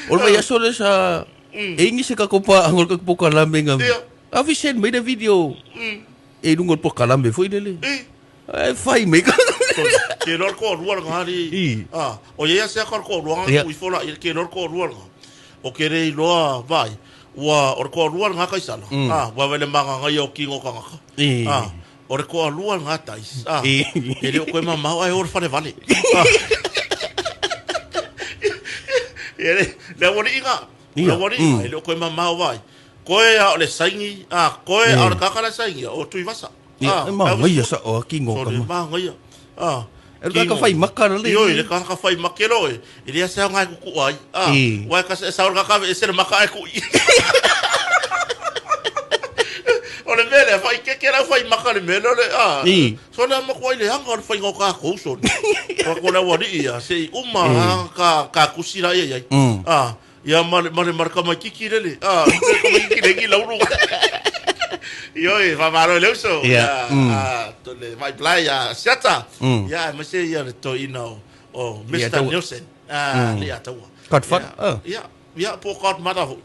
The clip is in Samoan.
O le vaiaso lea sa e ingi se tatou paaga o le tatou polokalame na ave send mai le video e i luga o le polokalame foi lele. Ae fai mai ka. Ke loa le toalua lena alii. A, o ia se aka o le toalua na tuu ifo la ia, ke loa le toalua lena. O ke le iloa vai, ua o le toalua lena taisala. A, ua vele magagaia o kino o tagata. A, o le toalua lena tais. A, e le o toe mamao ae o le fale vale. Ia le, le aualii na. Le aualii na, e le o toe mamao vai. Koe a o le saini, a, koe a o le tagata la e sainia, o Tuivasa. Ia, e manaia sao a kino o tama. Manaia. Ah. E le tagata fai maka la le. Ioe, le tagata fai maka lo e. E le ase aoga e kukuʻa ai. Ah. Ua e kasi e sao le tagata ave ese le maka ae kuʻi. O le mea lea, faaikeke lau fai maka le mea lea o le, ah. So le makuai leaga o le faiga o takou soni. Ko ko le aualii ia, se i uma ka ka kusi la ia i ai. Ah. Ia ma le ma le ma le tamaititi lele. Ah, le tamaititi le ki laulu. Ioe, faamalo i le uso. Ia, ah, to le mai plai ia Siata. Ia, aemaise ia le toeaina o o Mr. Nielsen. Ah, le Ataua. Godfather. Ia, ia, po o Godmother foi.